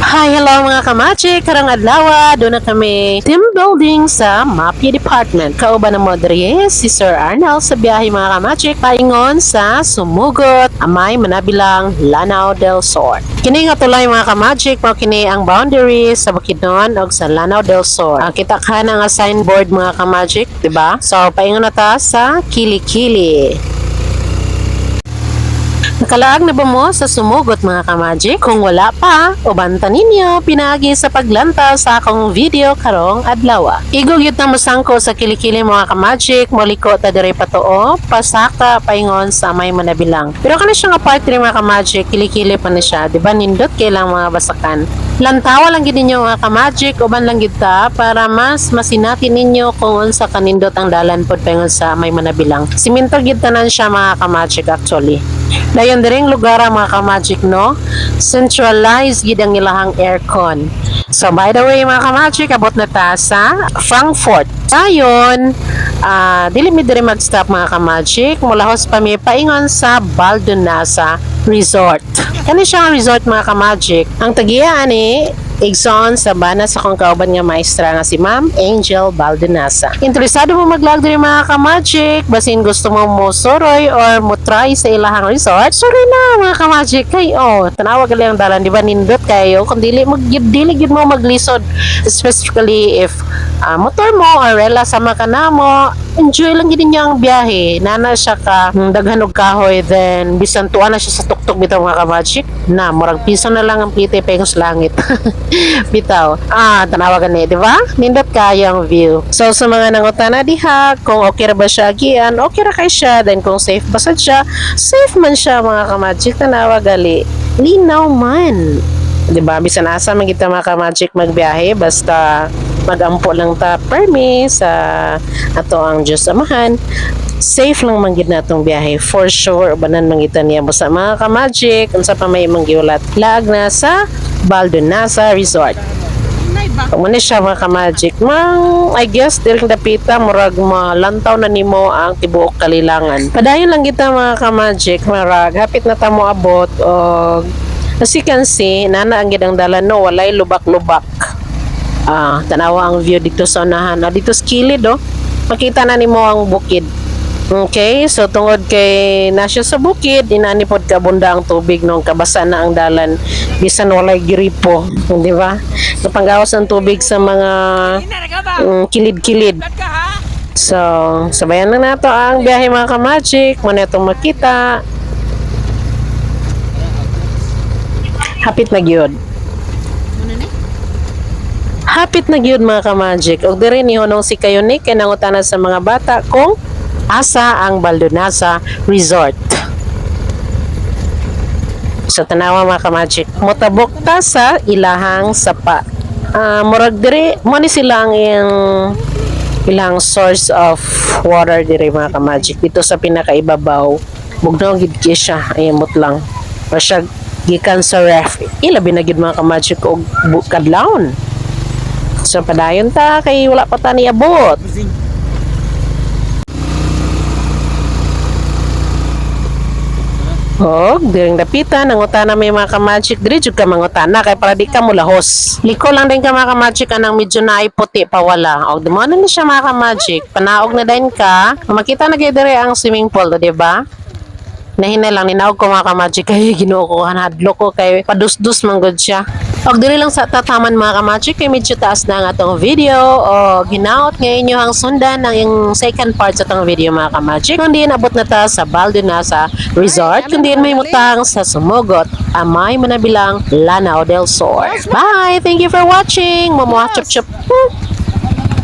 Hi, hello, mga kamachi! Karong adlaw, duna kami team building sa MAPEH Department. Kauban namo diri si Sir Arnold sa biyahe, mga kamachi, paingon sa Sumugot, Amay Manabilang, Lanao del Sur. Kini nga tulay, mga kamachi, mao kini ang boundary sa Bukidnon ug sa Lanao del Sur. Ang kita ka na nga signboard, mga kamachi, di ba? So paingon na ta sa Kilikili. Nakalaag na ba mo sa Sumugot, mga kamagic? Kung wala pa, uban ta ninyo pinaagi sa paglantaw sa akong video karong adlaw. Igo gyud na mosangko sa Kilikili, mga kamagic, moliko ta diri patuo, pasaka paingon sa May Manabilang. Pero kana siya nga part diri, mga kamagic, Kilikili pa ni siya, di ba nindot kay lang mga basakan? Lantawa lang gid ninyo, mga kamagic, uban lang gid ta para mas masinati ninyo kung unsa kanindot ang dalan pod paingon sa May Manabilang. Simento gid tanan siya, mga kamagic, actually. Dayon diring lugar, mga kamagic, no, centralized gid ang ilahang aircon. So by the way, mga kamagic, abot na ta sa Frankfurt. Ayon, dili mi diri mag-stop, mga kamagic, mulahos pa mi paingon sa Baldonasa Resort. Kani siya ang resort, mga kamagic. Ang tagiya ani igsoon sa bana sa akong kauban nga maestra nga si Ma'am Angel Baldonasa. Interesado mo maglaag diri, mga kamagic, basin gusto mo mo suroy or mo try sa ilahang resort, sorry na, mga kamagic, kay oh, tanawa gali ang dalan, di ba nindot kayo? Kung dili mag dili gyud mo maglisod, specifically if motor mo or rela sama ka na mo, enjoy lang gid ninyo ang biyahe. Nana siya ka daghan og kahoy, then bisan tuwa na siya sa tuktok bitaw, mga kamagic, na murag piso na lang ang plite paingon sa langit. Bitaw. Tanawa gani, di ba? Nindot kayo ang view. So, sa mga nangutana diha, kung okay ra ba siya agian, okay ra kay siya. Then, kung safe ba sad siya, safe man siya, mga kamagic. Tanawa gali. Linaw man. Di ba? Bisan asa man kita, mga kamagic, magbiyahe, basta magampo lang ta permi sa ato ang Diyos Amahan, safe lang man gid natong biyahe for sure. Ubanan man gid niya. Basta, mga kamagic, unsa pa may imong giulat, laag na sa Baldonasa Resort. Kung na siya, mga kamagic, mang I guess diring dapita murag malantaw na nimo ang tibuok kalilangan. Padayon lang kita, mga kamagic, marag hapit na ta mo abot og as you can see, nana ang gid ang dalan, no, walay lubak-lubak. Tanawa ang view dito sa unahan. Dito sa kilid, oh. Makita na nimo ang bukid. Okay, so tungod kay na siya sa bukid, inani pod kabunda ang tubig nung kabasa na ang dalan bisan walay gripo, di ba? Kapanggawas ang tubig sa mga kilid-kilid. So, sabayan lang nato ang biyahe, mga kamagic, muna itong makita. Hapit na gyud. Hapit na gyud, mga kamagic. Og diri ni hunong si Kayunik kay nangutana sa mga bata kung asa ang Baldonasa Resort. Sa tanawa, mga kamagic, motabok ta sa ilahang sapa. Murag diri mo ni sila ang ilang source of water diri, mga kamagic, dito sa pinakaibabaw. Bugnaw gid kay siya, ayamot lang. O siya gikan sa ref. Ilabi na gid, mga kamagic, og kadlawon. So padayon ta kay wala pa ta niabot. Og diring dapita nangutana may mga kamagic, diri jud ka mangutana kay para di ka mulahos. Liko lang din ka, mga kamagic, anang medyo naay puti pa wala. Og mo na ni siya, mga kamagic, panaog na din ka. Makita na gyud diri ang swimming pool, di ba? Nahinay lang ninaog ko, mga kamagic, kay Ginoo ko, hadlok ko kay padusdus man gud siya. Og diri lang sa tataman, mga kamagic, kay medyo taas na ang atong video o hinaot nga inyo ang sundan ang yung second part sa atong video, mga kamagic. Kung diin abot na ta sa Baldonasa Resort, kung diin may mutang sa Sumugot, Amay Manabilang, Lanao del Sur. Bye! Thank you for watching! Mamuha chup chup!